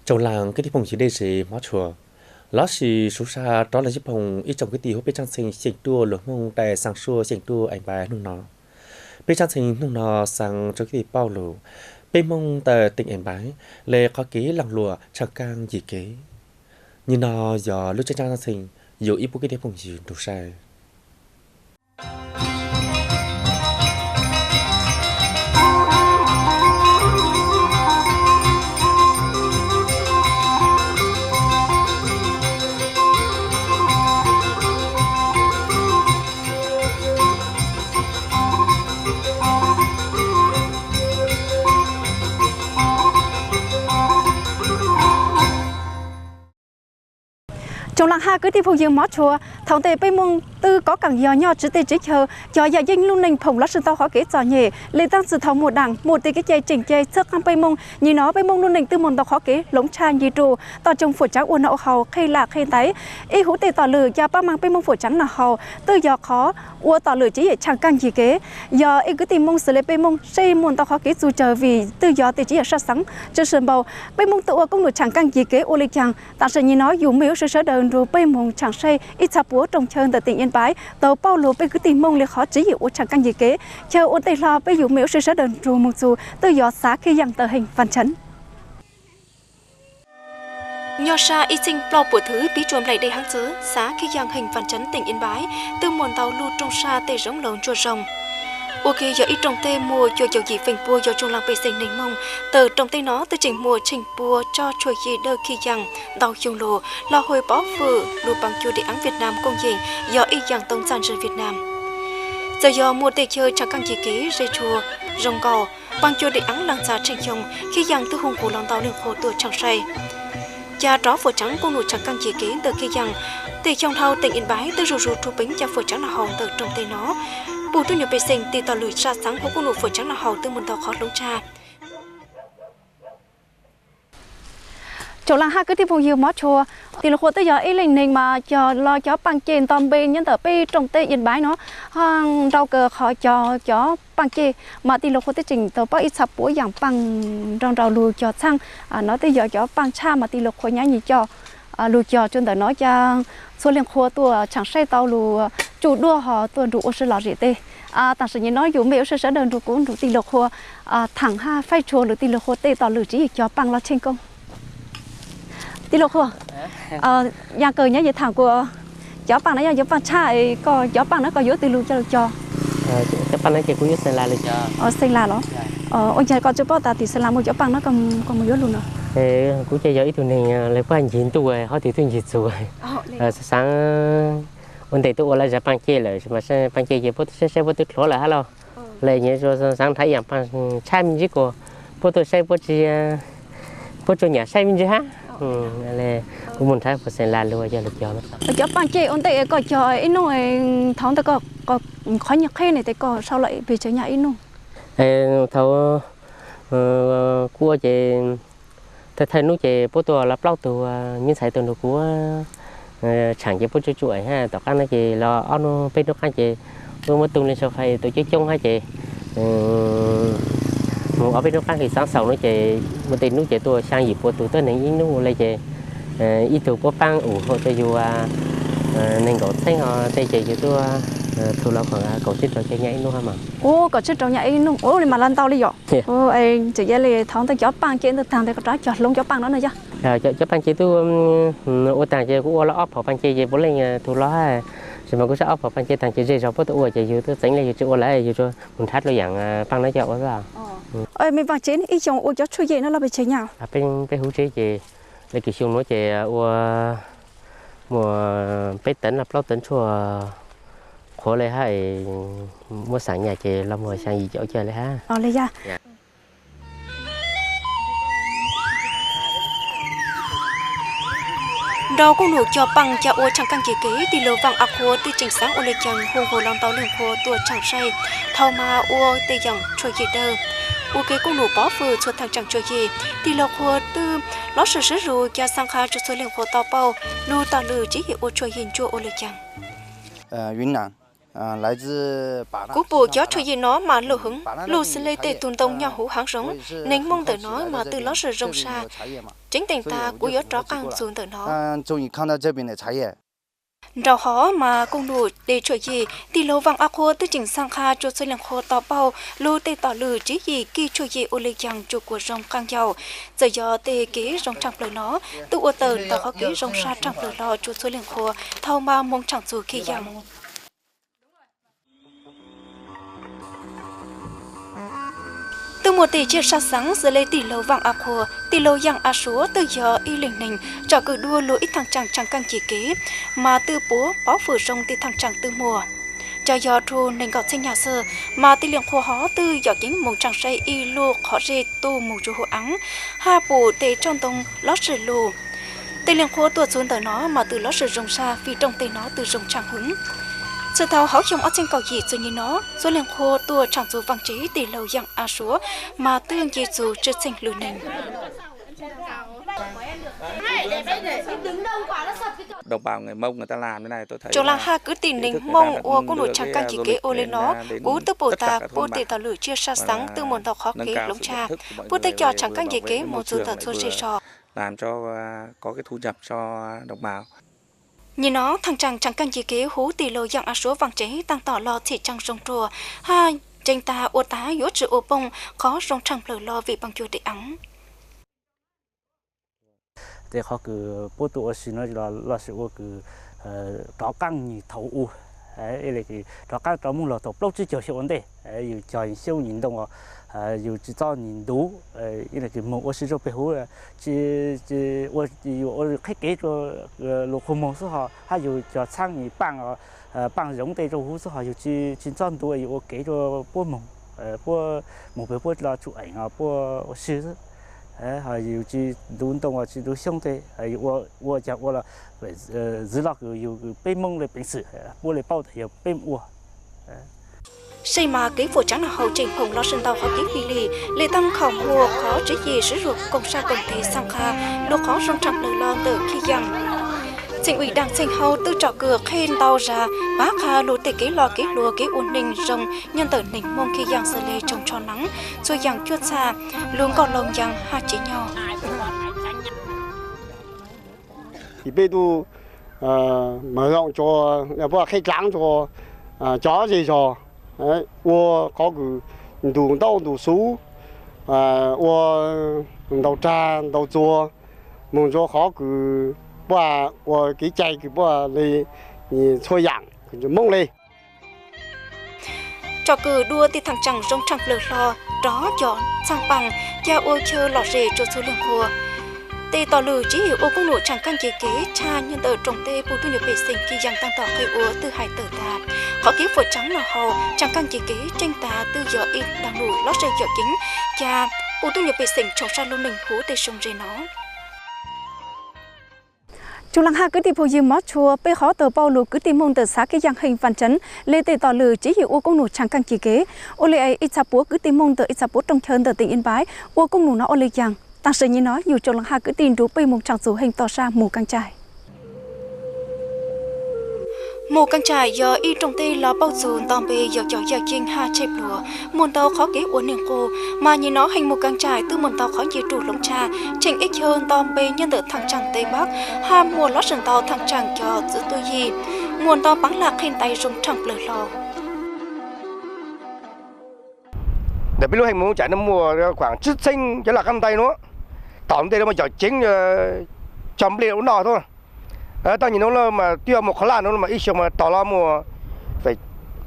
Tsoom laam kwv tij phooj ywg dej ze hmov tshua, lov sis suv sa rov los zij phooj ib tsoom kwv tij huv peb tsaab txheej xyeem ruaj luas Hmoob dai xaa suaj xyeem ruaj ees npaiv nub no. Peb tsaab txheej nub no xaa rua kwv tij paub lug peb Hmoob ntawm teem ees npaiv le qhov kev laaj luam tshaaj kaaj yim kev. Nwg no yog lub tsaab tsaab txheej yuav ib puab kwv tij phooj ywg nrug saib. Tsoom laam hab kwv tij phooj ywg hmov tshua, thaus ntej peb Moob twb kov kaam yog nyob tswv teb tswv chaw, cov yaam yeej lub neej phoom lov sij tau qhov kev txom nyem le taab txug thaus muaj daam muaj tej kev cai tseem cai txhawb qaab peb Moob. Nyem no peb Moob lub neej twb muaj ntau qhov kev hloov tshaj ncig rua toj tsoo fuam tsav ua noj ua haus qhe lam qhe ntaiv. Ib huv tej tom lwm ca paab maaj peb Moob fuam tsav noj haus twb yog qhov ua tom lwm tswv yim tshaaj kaaj yim kev. Yog ib kwv tij Moob xws le peb Moob seb muaj ntau qhov kev txuj cawg vim twb yog tej tswv yim sab xeev tsi sw npaum. Peb Moob twb ua koob lug tshaaj kaaj yim kev ua le caag, taam sim nyem no yug mej ua sawv sawv daws nrug peb moog tshaaj saib ib txha puav rooj chaw ntawm teem Yeej Npaiv tau paub lug peb kwv tij Moob le qhov tswv yim ua tshaaj kaaj yim kev. Chaw ua tej hlo peb yug mej ua sawv sawv daws nrug moog txug twb yog xav Khej Yaaj ntawm Heej Vaaj Tsheev. Nyob sab ib txheej plaub puas thwv pib rua nplaim dej haav txwv xav Khej Yaaj Heej Vaaj Tsheev teem Yeej Npaiv twb muaj ntau lub rooj saj tej zoov laug ntsuaj zoog. Ua ke yog ib rooj teb muaj cuaj caum yim feem pua yog tsoom laag pej xeem neeg Moob. Tawm rooj teb no twb tseem muaj tsheej pua tso tshuaj yim dawb Khej Yaaj ntau xyoo lug, lug hu pov fwm lug paaj cua dej aav Viaj Nam koom yeem yog ib yaam tau ntxaj ntseg Viaj Nam. Txawm yog muaj tej chaw tshaaj kaaj yim kev ze tshua zoo nkaus, paaj cua dej aav laag txha tsheej xyoo, Khej Yaaj twb hu nqus lug ntau leej qhua tuaj tshaaj saib. Ca rov fuam tsav koob lug tshaaj kaaj yim kev ntawm Khej Yaaj, tej xyoo dhau teem Yeej Npaiv twb zuj zus rua peev ca fuam tsav noj haus ntawm rooj teb no. Puj tub nyuas pej xeem tim tom lwm sab xeev huv koob lug fuam tsav noj haus twb muaj ntau qhov hloov tshaj. Tsoom laag hab kwv tij phooj ywg hmov tshua, Tij Lug Qhua twb yog ib leej neeg mas cog lug cov paaj ceg nto npe nyob ntawm peb rooj teb Yeej Npaiv no. Ho nrau kawg qhov cog cov paaj ceg mas Tij Lug Qhua twb tseem tau paub ib txha puav yaam paaj nrau nrau lug cog txhaaj. No twb yog cov paaj tshaj mas Tij Lug Qhua nyab nyias coj lug cog rua ntawm no ca txhua leej qhua tuaj tshaaj saib tau lug tsuj duab ho tuaj nrug ua si lom zem teg. Taam sim nyem no yug mej ua sawv sawv daws nrug kuv nrug Tij Lug Qhua thaam hab faib tshua lug Tij Lug Qhua tej tom lwm tswv yim cog paaj lug tsheej koob. Tij Lug Qhua, yaam kawg nyab yog thaam kuas cov paaj no yog cov paaj tshaj, koj cov paaj no koj yuav twg lug coj lug cog? Cov paaj no ces kuv yuav Xeem Las lug cog. Xeem Las los? Ua caag koj tsi paub tas tim Xeem Las muaj cov paaj no koj moog yuav lug no? Kuv ces yog ib tug neeg le puab ncig ntuj hov twg twb ncig txug. Xaav ua ntej tuaj ua lawv zag paaj ceg lawm, mas paaj ceg ces puab twb saib saib puab twb dlhuav lawm hab lauj. Le nyias xaav nrhav yaam paaj tshab me ntsis kuas puab tuaj saib puab tsi, puab tsuas nyam saib me ntsis hab. Kuv moog nrhav puas Xeem Las lug coj lug cog. Cov paaj ceg ua ntej koj cog ib nub, thaus ntawd koj qhov nyuag qheb ne tes koj sau lug pes tsawg nyaj ib nub? Thaus kuv ua ces thawj thawj nub ces puab tuaj lug plaub tug me ntxhais tuaj nrug kuv tshaam ces puab tsuj tsuj hab, tom qaab no ces lug ob nub peb nub qaab ces puab muab tu le sau fais tua coob coob hab ces moog ob peb nub qaab hli xaav xaus no ces muaj tej nub ces tuaj xyaa yim puas tug tuab neeg ib nub le ces ib tug puab paab ua hauv tuaj yug neeg nkaum txheeb ho tej ces yug tuaj thu lug kaum tsib rau caug nyaj ib nub hab mas. Ua kaum tsib rau nyaj ib nub ua le mas lug ntau le yom. Tseem yog le thaus ntawd cov paaj ceg ntawd taag tes koj rov cog hloov cov paaj no na yog? Cov paaj ceg tub ua taag ces kuv ua lug ob phom paaj ceg ces puav leej thu lug hab, tsi mas kuv saib ob phom paaj ceg taag ces ze zog puab tuaj ua ces yug tuaj txeev le yug tsi ua lawm yug tsuas moog nrhav dlua yaam paaj no coj ua xwb. Mej vaaj tsev ib xyoo ua cov tshuaj yim no lug pes tsawg nyaj? Peb huv tsev ces le kws xyoo nuav ces ua muaj peb tawv los plaub tawv tshuaj qhuav le hab, muab xaam nyaj ces lug muaj xyaa yim caum cag le hab. Nrug kuj num cog paaj ca ua tshaaj kaaj ceg kev, tij laug Vaaj A Qhua twb tseem xaav ua le caag hu nkaus lug ntau leej qhua tuaj tshaaj saib, thaus mas ua tej yaam tshuaj yim dawb. Ua ke kuj num pov fwm txhua thaaj tsaam tshuaj yim, tij laug Qhua twb lov sawv zuj zus ca xaa qha rua txhua leej qhua tau paub lug tom lwm tswv yim ua tshuaj yim ntsuab ua le caag. Kuv pum cov tshuaj yim no mas luj heev, luj xws li tej tus ntoo nyob huv haav zoov. Neeg Hmoob ntawm no mas twb lov sim zoo saj, tseeb teem tas kuv yuav rov qaab txug ntawm no. Nraum hov mas kooj num de tshuaj yim, tij laug Vaaj A Qhua twb tseem xaav qha rua txhua leej qhua tau paub lug tej tom lwm tswv yim kij tshuaj yim ua le caag rua kuas zoo qaab yau. Txawm yog tej kev zoo tshaaj plawg no, twb ua tawm tau qhov kev zoo saj tshaaj plawg hlo rua txhua leej qhua thaus mas moog tshaaj txug khib yaam. Twb muaj tej tsiaj sab xeev xws le tij laug Vaaj A Qhua, tij laug Yaaj A Suav twb yog ib leeg neeg tsom kwm dua lug ib thaaj tsaam tshaaj kaaj ceg kev, mas twb puv paub fwm zoo tej thaaj tsaam twb muaj. Tsuas yog rua neeg nkaum txheej nyaj xwb, mas tij leej qhua hov twb yom ceev moog tshaaj saib ib lub qhov zeb tu moog rua huv aav, hab pum tej tsob ntoo lov sim lug. Tij leej qhua tuaj txug ntawm no mas twb lov sim zoo saj vim rooj teg no twb zoo tshaaj heev. Txhua thaus hauv xyoo ob txheej kaum yim txug nyem no, txhua leej qhua tuaj tshaaj txug vaaj tsev tij laug Yaaj A Suav mas twb nce txug tsib txheej lwm neeg. Tsoom laag hab kwv tij neeg Hmoob ua kooj num tshaaj kaaj ceg kev ua le no, kuv twb pum tas puab tej tom lwm tsiaj sab xeev twb muaj ntau qhov kev hloov tshaj, puab twb coj tshaaj kaaj ceg kev moog txug ntawm txhua zej zog. Nyem no thaaj tsaam tshaaj kaaj ceg kev huv tij laug Yaaj A Suav vaaj tsev taaj tom los txhim tsaaj zoo ruaj, hab ntseeg tas ua tas yuav tsi ua pooj qhov zoo tshaaj plawg hlo vim paab cuag dej aav. Tej qhov kws puab tuaj ua si no lossis ua kws rov qaab nyem thaus u, rov qaab rov moog lug thaus plaub tsib caug xyoo ua ntej, yus cog xyoob nyem ntoo, yus tsi txhob nyem ntuv, moog ua si rua peg huv, yus ua qheb kev rua lug qhov moog xwb ho hab yus cog txhaab nyem paaj, paaj zoov tej rua huv xwb ho yus tsi txhob ntuv, yus ua kev rua puab moog, puab moog peg puab los tsum eem puab ua si xwb. Yus tsi ntuv ntoo tsi ntuv xyoob tej, ua caag ua los txwv lug kws yus peb Moob le peev xwm puab le paub tas yog peb ua. Seb mas kev fuam tshaav noj haus tseem phoom lossis ntau qhov kev fij lij, le taab khaum muaj qhov tswv yim swv zuag koom sab koom tes xaa qha lug qhov zoo tshaaj plawg hlo ntawm khib yaam. Txheej uim daam txheej hau twb tsom kwm qheb ntau zag paab qha lug tej kev loj kev hluas kev ua neeg zoo nyob ntawm neeg Moob khib yaam xws le tsoog tsho naav, txhua yaam cuab txhaj, lug nkauj laug ncaas hab tsev nyob. Peb tub mawv zoo tsua, puab qheb dlaav tsua cov zej zog, ua qhov kws ntuj ntau ntuj xuv, ua ntau rag ntau txuas, moog tsua qhov kws puab ua kev cai kws puab le txhua yaam kws Moob le. Tsom kwm dua tej thaaj tsaam zoo tshaaj plawg hlo, rov coj txhaaj paaj, ca ua chaw lom zem rua txhua leej qhua. Tej tom lwm tswv yim ua kooj num tshaaj kaaj ceg kev tshaj nyob ntawm rooj teb puj tuab nyuas pej xeem khib yaam taab tom qheb ua twb hais tawm tas, qhov kev fuam tshaav noj haus tshaaj kaaj ceg kev tseeb tas twb yog ib daag lug lov zem yom ceev ca puj tuab nyuas pej xeem tshoov sab lub neej huv tej xyoo ze no. Tsoom laag hab kwv tij phooj ywg, mob tshua peb qhov tau paub lug kwv tij Moob ntawm xav khib yaam Heej Vaaj Tseev le tej tom lwm tswv yim ua kooj num tshaaj kaaj ceg kev, ua le ib txha puav kwv tij Moob ntawm ib txha puav rooj chaw ntawm teem Yeej Npaim ua kooj num no ua le caag. Taam sim nyem no yug tsoom laag hab kwv tij nrug peb moog tshaaj txug heej tom sab Mus Kaaj Tsaim. Mus Kaaj Tsaim yog ib rooj teb los paub txug nto npe yog cov yaj yeeb hab tsheb pluas, muaj ntau qhov kev ua neeg qub, mas nyem no heej Mus Kaaj Tsaim twb muaj ntau qhov nce ruj hloov tshaj, tsheej ib chaw nto npe nyob ntawm thaaj tsaam teb Npab, hab muaj lov sim ntau thaaj tsaam cov txwv tuab yim, muaj ntau paav laj qhej ntais zoo tshaaj plawg hlo. Ntawm peb lub heej Mus Kaaj Tsaim no muaj khuaam tsib txheeb cov laj qhej ntais nuav, tom ntej no muaj cov ceev cog nplej ua noj tuaj. Taab nyem no mas twb yog muaj qhov laj no mas ib xyoos mas tog los muaj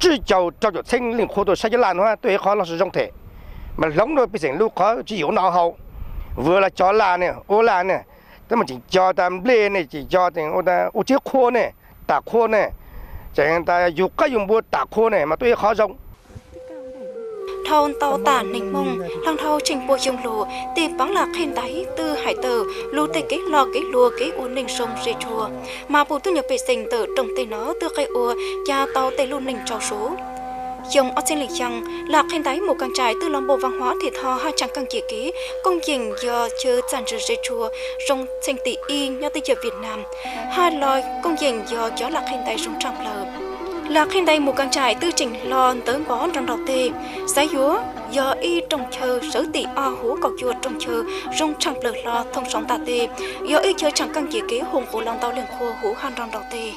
tsib caug rau caum txheeb leej qhua tuaj saib cov laj no tuaj ib qhov loj zoo them, mas hloov rua pej xeem lub qhov tswv yim ua noj haus, vwm los cog laj ne, ua laj ne, tab mas tseem cog tas nplej ne, tseem cog ua tsev qhua ne, tam qhua ne, tseem tas yug qaib yug npua tam qhua ne mas tuaj ib qhov zoo. Dhau ntau tam neeg Hmoob, hla dhau tsheej pua xyoo lug, tej paav laj qhej ntais twb hais tawm lug tej kev loj kev hluas kev ua neeg zoo zej tshua, mas puj tuab nyuas pej xeem ntawm rooj teb no twb qe ua ca tau tej lub neej tsau sub. Xyoo ob txheeb leej xyaa, laj qhej ntais Mus Kaaj Tsaim twb los npuj vaaj huam them thoj hab tshaaj kaaj ceg kev, koob yeej yog chaw txaj ntsig zej tshua zoo txheej tim ib nyob teb chaws Vietnam, hab los koob yeej yog cov laj qhej ntais zoo tshaaj plawg. Lam Qhib Ntais Mus Kaas Tsaim twb tseem hlo ntawv npov nrov nraum teg. Xaiv Yuav yog ib rooj chaw sawv tim ob huv kaum cuaj rooj chaw zoo tshaaj plawg hlo thoob saum ntaj teg, yog ib chaw tshaaj kaaj cia kev hu nqus los ntau leej qhua huv hab nrov nraum teg.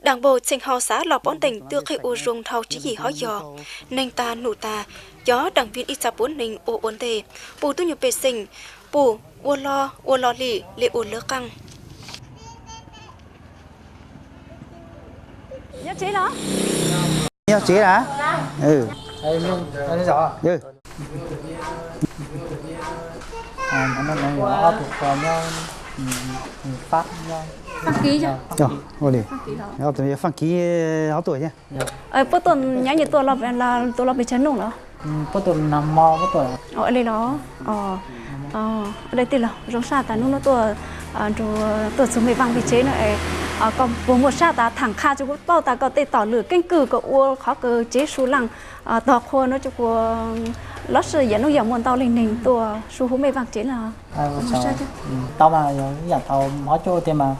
Daam npaum txheej hau xav los pov nteeg twb qhib ua zoo dhau tswv yim hov yog neeg tas num tas, cov daam viv ib txha puav neeg ua ua ntej, pum tub nyuag pej xeem, pum ua lo ua lo li le ua lawv qaab. Nyob tsev na. Faaj Kiv, ob tug yog Faaj Kiv ob tuaj thiab. Puab tuaj nyob nyuag tuaj, tuaj los pes tsawg nub los? Li los, tij laug zoo sab tas nub nub tuaj, tuaj txug mej vaaj peg tsev no, koj puas muaj sab tas thaam qha tso kuv paub tas koj tej tom lwm keeb kwm koj ua qhov kws tsev su laaj tog qhua no tso kuv, lub sij hawm nub yog muaj ntau leej neeg tuaj su huv mej vaaj tsev no. Tau mas yog ib yaam thaus hov cuaj tias mas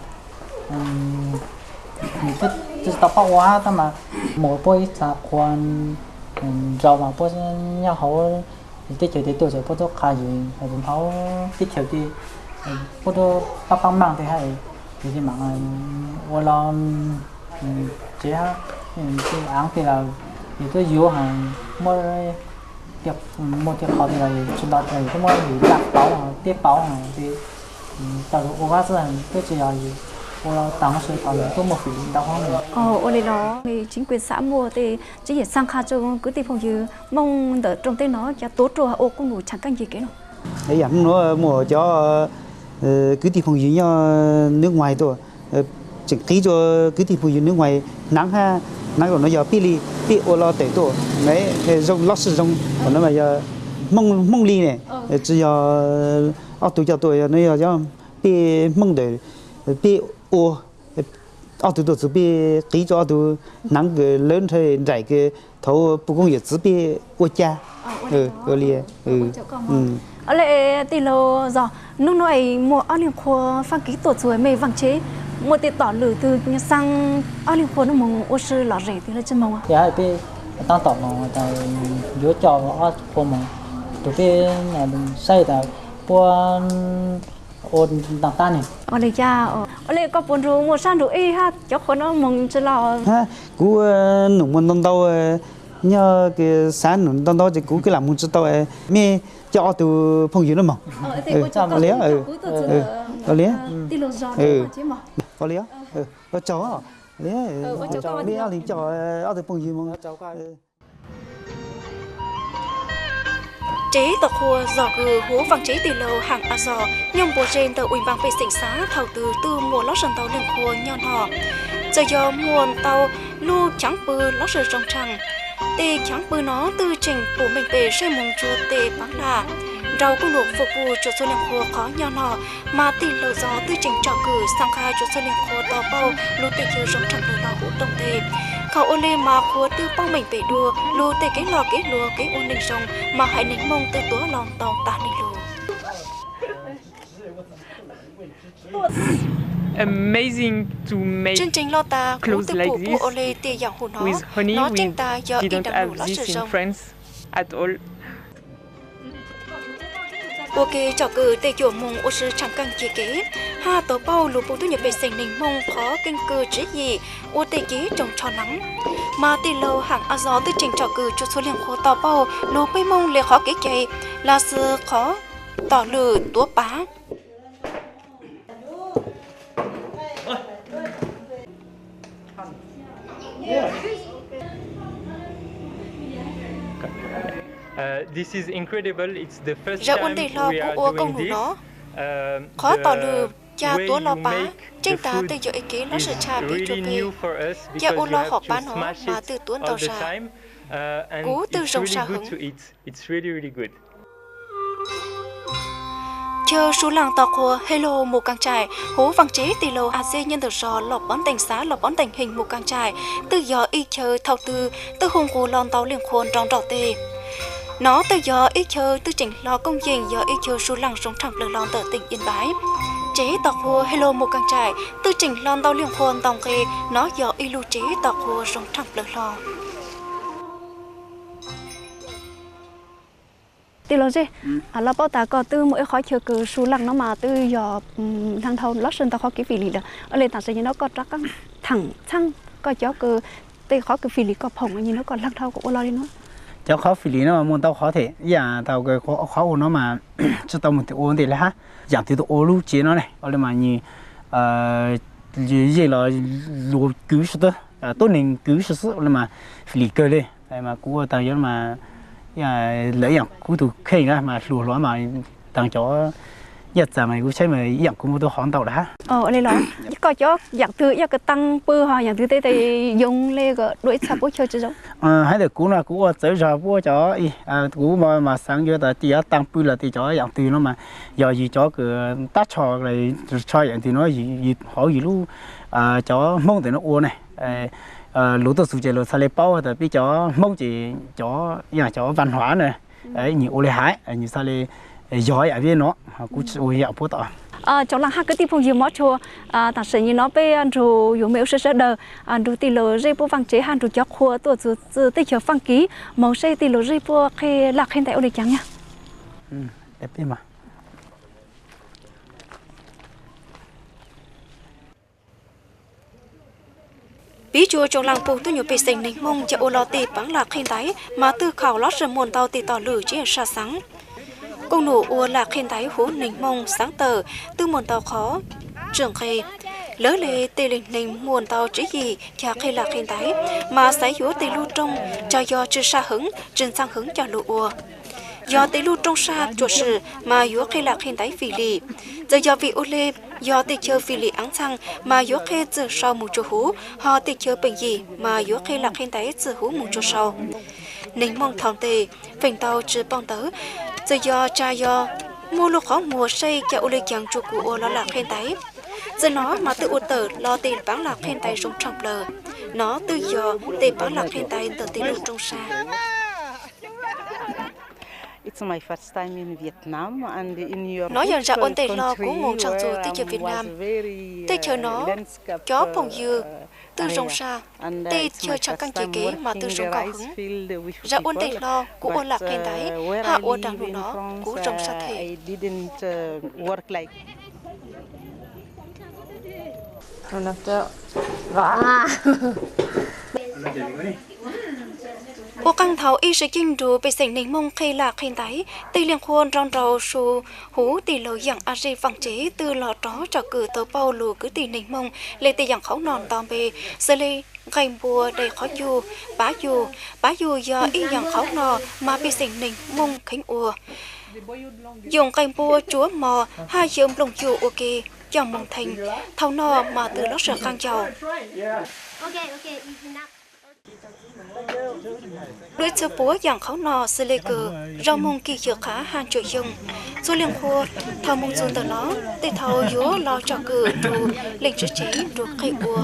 tsis tau paub ua hab tab mas mus puab ib txha qhua nraug mas puab nyob hauv teb chaws tes tuaj txawm puab tub qha yus hauv teb chaws tes puab tub paab paab maaj tes hab, yus tes maam ua los tsev hab, aav tes lawm yus tub yuav muaj muaj tej qhov tes los yus tsis nto tes yus tub muab yus laj pauv teb pauv tes tau lug ua vab xwb, twb tsis yog yus ua taag mob sw tau yus tub muaj fim ntau hab. Ua li los tsev kuj xav muaj tej tswv yim xaa qha rua kwv tij phooj ywg Moob ntawm rooj teb no cov tuav ruaj ua kuj num tshaaj kaaj cia kev no. Yam hnub nuav muaj cov kwv tij phooj ywg nyob nub nguaig tuaj, tseem qiv rua kwv tij phooj ywg nub nguaig hnav hab, hnav zaum no yog peb li, peb ua los tawm tuaj, zoo lub sij zoo, no mas yog Hmoob li ne, tsis yog ob tug coj tuaj, no yog peb Hmoob ntawm peb ua, ob tug tuaj txug peb qiv rua ob tug hnav kws lawv nrhav nraim kws thaum puj koob yawm txwv peb ua cas. Ua li, tij laug Zog, nub nuav muaj ob leeg qhua Faaj Kiv tuaj txug mej vaaj tsev, muaj tej tom lwm twg xaa ob leeg qhua nuav moog ua si lom zem twg le tsi moog? Peb taab tom moog tas yuav coj ob qhua moog, tug peb saib tas puab ua ntaag tab ne. Ua li cas, ua li koj puas nrug muaj sab nrug ib hab cov qhua nuav moog tsi los? Kuv num muaj ntau ntau, nyob xav num ntau ntau ces kuv kuj lam moog tsi tau, mej coj ob tug phooj ywg nuav moog. Ua li, ua li, ua tsaug, mej ob leeg coj ob tug phooj ywg moog. Tsev tom qhua Zog Kws huv vaaj tsev tij laug Haam A Zog nyob npuab ze ntawm ua npaaj pej xeem xav thaum twg twb muaj lub sij ntau leej qhua nyob no. Txawm yog muaj ntau lub chaav pw lub sij zoo tshaaj, tej chaav pw no twb tseem pum meej pem saib moog rua tej paav laj, nrau kuj num fum pum rua txhua leej qhua qhov nyob no, mas tij laug Zog twb tseem tsom kwm xaa qha rua txhua leej qhua tau paub lub teb chaws zoo tshaaj lug los huv rooj teg. Thaum ua li mas qhua twb paub meej pem dua lub tej kev loj kev luas kev ua neeg zoo mas haiv neeg Moob twb tuav los ntau taag neeg lug. Tseeb tseeg loj tas kuv twb pum puab ua li tej yaam hu no, no tseeb tas yog ib nraag num lub sij zoo. Ua ke tsom kwm tej cuam moog ua si tshaaj kaaj cia kev, hab tau paub lug puj tub nyuas pej xeem neeg Moob qhov keeb kwm tswv yim ua tej kev tsoom tsho naav, mas tij laug Haam A Zog twb tseem tsom kwm rua txhua leej qhua tau paub lug peb Moob le qhov kev cai, lossis qhov tom lwm tuav pav. Zag ua ntej hlo kuv ua koom lug no, qhov tom lwm ca tuav los pav, tseeb tas twb yog ib kev lub sij tshaj pem rua peb. Ca ua los hom pav no mas twb tuav ntau zag, kuv twb zoo sab heev. Chaw Su Laaj tom qhua Hello Mus Kaas Tsaim huv vaaj tsev tij laug A Zeb nyob ntawm zog Lauj Pov Nteem, xav Lauj Pov Nteem, heej Mus Kaas Tsaim, twb yog ib chaw thaum twg twb hu nqus los ntau leej qhua nrov nraum teg. No twb yog ib chaw twb tseem hlo koob yeej, yog ib chaw su laaj zoo tshaaj plawg los ntawm teej Iab Npaiv. Tsev tos qhua hlo mus kaaj tsaim twb tseem hlo ntau liaj qhua ntau nqe, nov yog ib lub tsev tos qhua zoo tshaaj plawg hlo. Tij laug Zeb, los paub tas koj twb muaj ib qhov chaw kws su laj no mas twb yog laj dhau lub sij ntau qhov kev fim lis lawm, ua le tam sim no koj rov qaab thaam txhaab koj cov kws tej qhov kws fim lis koj phoom nim no koj laj dhau koj ua lo li no. Cov qhov fim lis no muaj ntau qhov thiab, ib yaam thaum qhov ua no mas tsi tau muaj tus ua ntej le hab, yaam twg tau ua lub tsev no ne, ua le mas nws yeej los luag kwv xwb, tuab neeg kwv xwb xwb, ua le mas fim lis kawg le. Mas kuv ua taag yuav mas lawv ib yaam kuv tus kheej na mas hluas hluas mas taag cov yaj txag mas kuv saib mas ib yaam kuv muaj tau qhov ntau lawm hab. Ua le los koj cov yaam twg yog kws taag pw ho yaam twg tej tes yoo le dua ib txha puab chaw tsi zoo? Hais ntawm kuv no kuv ua txawv zog puab cov, kuv mas xaav yuav tas tig yuav taag pw los tig cov yaam twg no mas yog yus cov kws tab tsho, tsho yaam twg no yus hauv yus lub, cov Hmoob ntawm no ua ne, luag tuaj txug ces luag txhaj le paub tas peb cov Hmoob ces cov, cov vaj hnuav na, nws ua le hais nws txhaj le yog ib yaam peb no, kuv tsi ua ib yaam puab tom. Tsoom laaj hab kwv tij phooj ywg mov tshua, tam sim no peb nrug yuav me ua sawv sawv daws nrug tij laug Zeb puab vaaj tsev hab nrug cov qhua tuaj txug teb chaws Faaj Kis moog seb tij laug Zeb puab qheb laj qheb ntais ua le caag nyag. Piv txwv tsoom laaj puj tuab nyuas pej xeem neeg Hmoob ca ua los tej paav laj qheb ntais mas twb khaum lub sij muaj ntau tej tog lwm tsev saj xaav. Kooj num ua laj qheb ntais huv neeg Hmoob xaav tawm twb muaj ntau qhov tsi nqe. Lawv le tej neeg muaj ntau tswv yim ca qheb laj qheb ntais mas xaiv yuav tej lub rooj, tso yog tsi saj heev tsi ntxhab heev coj lug ua. Yog tej lub rooj saj tsuam sim mas yuav qheb laj qheb ntais fim lis. Txawm yog vim ua le, yog tej chaw fim lis aav ntxhab mas yuav qheb txwj sau moog tsua huv, ho tej chaw peej yig mas yuav qheb laj qheb ntais txwj huv moog tsua sau. Neeg Hmoob thaus ntej feem ntau tsi paub ntawv, txawm yog tsa yog muaj lub qhov muag saib ca ua le caag tsuas kws ua los laj qheb ntais. Txij no mas twb ua tawm los tej paav laj qheb ntais zoo tshaaj plawg. No twb yog tej paav laj qheb ntais ntawm tej lub rooj saj. Nov yog zaj ua ntej hlo kuv moog tsaam txug teb chaws Vietnam. Teb chaws no cov phooj ywg twb zoo saj, tej chaw tshaaj kaaj kis kev mas twb zoo nkauj heev. Zaj ua ntej hlo kuv ua laj qheb ntais hab ua taag num no kuv zoo saj them. Ua qaab thaus ib sim ceeb nrug pej xeem neeg Hmoob qheb laj qheb ntais, tej liaj qhua nrau nraug su huv tij laug Yaaj A Zeb vaaj tsev twb los rov tsom kwm tau pauj lug kwv tij neeg Hmoob le tej yaam qhauv noj ntau npe, xws le nqaij npua, dai qhov cub, pav yug. Pav yug yog ib yaam qhauv noj mas pej xeem neeg Hmoob kheev ua. Yoog nqaij npua tsuav mos hab xyaw nplooj yug ua ke coj moog theej, thaus noj mas twb lub sij qaab yau. Dua ib txhia puav yaam qhauv noj xws le kws zoo moog kis xyaw qhav hab ntsuam xyoo. Txhua liaj qhua thaus moog txug ntawm no, tej thaus yuav los tsom kwm nrug leej tswv tsev nrug qheb ua.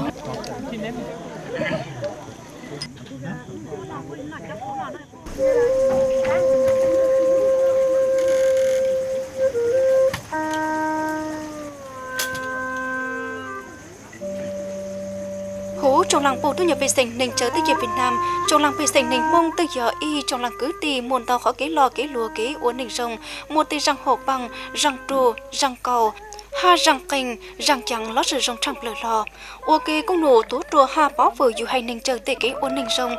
Huv tsoom laaj puj tuab nyuas pej xeem neeg tsaws teb chaws Vietnam, tsoom laaj pej xeem neeg Hmoob twb yog ib tsoom laaj kwv tij muaj ntau qhov kev loj kev luas kev ua neeg zoo, muaj tej zaaj hom paaj, zaaj rug, zaaj kaus hab zaaj qeej zaaj caas lub sij zoo tshaaj plawg hlo. Ua ke kooj num tuav ruam hab pov fwm yug haiv neeg tsaws tej kev ua neeg zoo.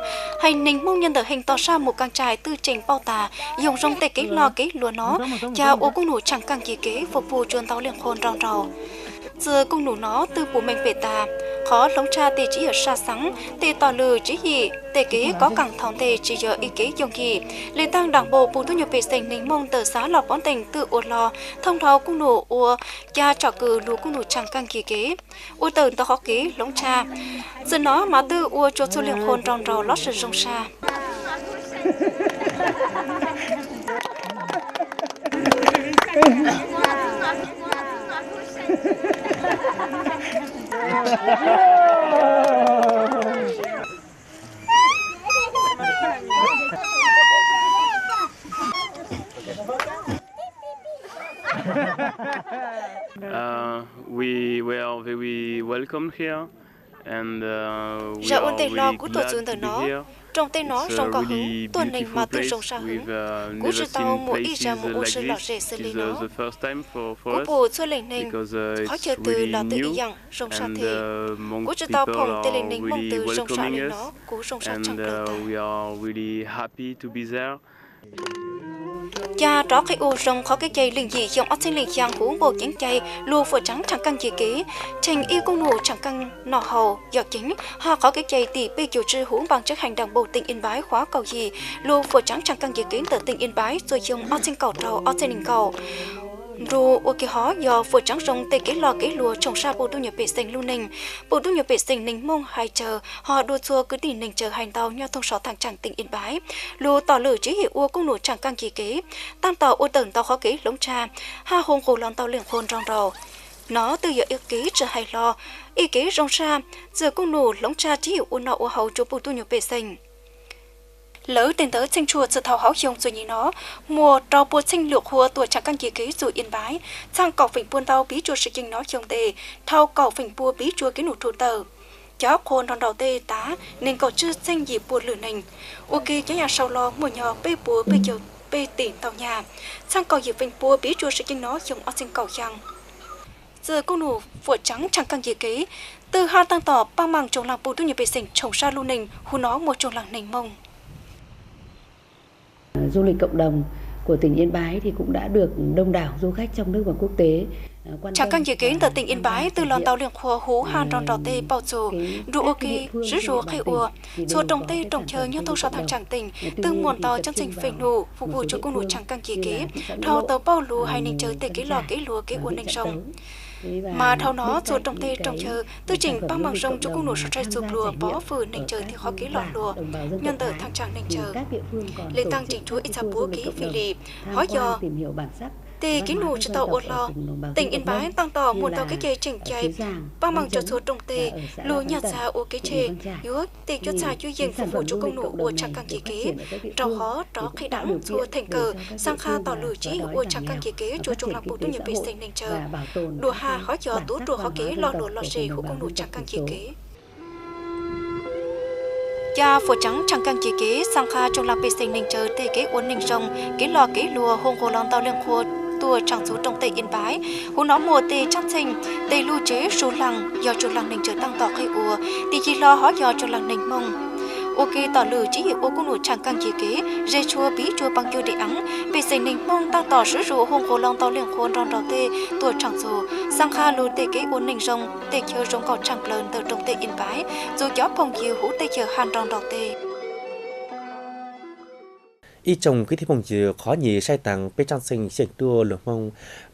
Haiv neeg Hmoob nyob ntawm heej toj sab mus kaaj tsaim twb tseem paub tas yoog zoo tej kev loj kev luas no, ca ua kooj num tshaaj kaaj kis kev foom pum tsua ntau liaj qhua nrau nraug. Txij kooj num no twb pum meej pem tas, qhov hloov tshaj tej tswv yim saj xeev, tej tog lwm tswv yim, tej kev kov kaam thaus ntej tsi yog ib kev yooj yim. Le taag daam npau puj tuab nyuas pej xeem neeg Hmoob ntawm xav Loj Pov Nteej twb ua hlo thoob dhau kooj num ua ca tsom kwm lug kooj num tshaaj kaaj kis kev, ua tawm ntau qhov kev hloov tshaj. Txij no mas twb ua tsua txhua liaj qhua nrau nraug lub sij zoo saj. Zam ua ntej hlo kuv tuaj txug ntawm no, rooj teb no zoo nkauj heev, tuaj neeg mas twb zoo saj heev. Kuv tsi tau mus ib zag mus ua si lom zem xws li no. Kuv pum txhua leej neeg qhov chaw twg los twb ib yaam zoo saj thiab. Kuv tsi tau phoom tej leej neeg Hmoob twg zoo saj li no, kuv zoo saj tshaj plaws tas. Ca rov qhib ua zoo qhov kev cai leej yim xyoo ob txhiab leej xyaa huv npaum ceev cai lug fuam tsaav tshaaj kaaj yim kev, tsheej ib koob num tshaaj kaaj noj haus yom ceev, hab qhov kev cai tim peb caug tswj huv npaaj tseeb haaj daam npaum teej Ib Npaiv khuav kaum yim lug fuam tsaav tshaaj kaaj yim kev ntawm teej Ib Npaiv txuas xyoo ob txhiab kaum rau ob txhiab neeg nkaum. Nrug ua ke hov yog fuam tsaav zoo tej kev loj kev luag tshooj sab puj tub nyuas pej xeem lub neej. Puj tub nyuas pej xeem neeg Moob hais tsawg, ho dua txhua kwv tij neeg tsawg hais ntau nyob thoob saum thaaj tshaaj teej Ib Npaiv, lug tom lwm tswv yim ua koob num tshaaj kaaj yim kev, taab tom ua tawm ntau qhov kev hloov tshaj, hab hu nqus los ntau leej qhua nrau nraud. Nov twb yog ib kev tsi hais hlo, ib kev zoo saj, txwm koob num hloov tshaj tswv yim ua noj ua haus rua puj tub nyuas pej xeem. Lawv tej ntawd txheej tshuaj txwm thaum hauv xyoo txuas nyem no, muaj rau pua txheej lwm qhua tuam tshaaj kaaj yim kev txug Ib Npaiv. Txhaaj kaum feem pua ntau piv rua sim ceeb nov xyoo tes, dhau kaum feem pua piv rua kev num rhu tawm. Cov qhua nrau nraum tej tav neeg kaum tswj txheej yim pua lwm neeg, ua ke cov yaam sau los muaj nyog peb pua peb caug peb tim ntau nyag. Txhaaj kaum yim feem pua piv rua sim ceeb nov xyoo ob txhiab kaum xyaa. Txwm koob num fuam tsaav tshaaj kaaj yim kev, twb hab taab tom paab maaj tsoog laag puj tub nyuas pej xeem tshooj sab lub neej, huv nov muaj tsoog laag neeg Moob. Du lịch cộng đồng của tỉnh Yên Bái thì cũng đã được đông đảo du khách trong nước và quốc tế quan tâm và hài lòng với cái sự phát triển của du lịch cộng đồng của tỉnh Yên Bái. Tshaaj kaaj yim kev ntawm teej Ib Npaiv twb los ntau leej qhua huv hab nrau nraum tej paub txug, nrug ua ke zuv zug qhib ua. Txhua rooj teb rooj chaw nyob thoob saum thaaj tshaaj teej twb muaj ntau tsaab txheej feem num fuam pum rua koob num tshaaj kaaj yim kev, dhau tau paub lug hais neeg tsawg tej kev loj kev luag kev ua neeg zoo. Mas dhau nov txhua rooj teb rooj chaw twb tseem paab maaj zoo rua koob num suav tshaib txuj pluag pov fwm neeg tsawg thiab qhov kev loj luag nyob ntawm thaaj tshaaj neeg tsawg. Le taag tseem tshuav ib txha puav kev fim lim, hov yog tej kev num tsi tau ua hlo. Teej Ib Npaiv taab tom muaj ntau kev cai tseem cai paab maaj rua txhua rooj teb, lug nyaj txag ua kev tshem, yuav tej cuab txhaj cuab yeej fuam pum rua koob num ua tshaaj kaaj yim kev, rau hov rov qhib dlaav txhua theem kawm, xaa qha tom lwm tswv yim ua tshaaj kaaj yim kev rua tsoog laag puj tub nyuas pej xeem neeg tsawg. Dua hab hov yog tuav rua qhov kev loj luag lom zem huv koob num tshaaj kaaj yim kev. Ca fuam tsaav tshaaj kaaj yim kev xaa qha tsoog laag pej xeem neeg tsawg tej kev ua neeg zoo, kev loj kev luag hu nqus los ntau leej qhua tuaj tshaaj txug rooj teb Ib Npaiv. Huv nov muaj tej tsaab txheej, tej lub tsev sug laag yog tsoog laag neeg tsawg taab tom qhib ua. Tim yig hlo hov yog tsoog laag neeg Moob. Ua ke tom lwm tswv yim ua koob num tshaaj kaaj yim kev, ze tshua piv rua paab cuag dej aav, pej xeem neeg Moob taab tom zuv zug hu nqus los ntau leej qhua nrau nraum tej tuaj tshaaj txug, xaa qha lug tej kev ua neeg zoo tej chaw zoo nkauj tshaaj plawg ntawm rooj teb Ib Npaiv, txug cov phooj ywg huv teb chaws hab nrau nraum tej. Ib tsoom kwv tij phooj ywg, qhov nyem saib taag peb tsaab txheej xyeem tuaj luag Moob,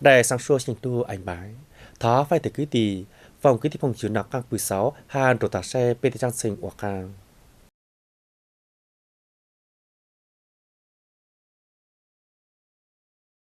daim xaa suaj xyeem tuaj Ib Npaiv. Thov faib teg kwv tij, foom kwv tij phooj ywg noj qaab pw xauv hab nrug tag saib peb tej tsaab txheej ua qaab.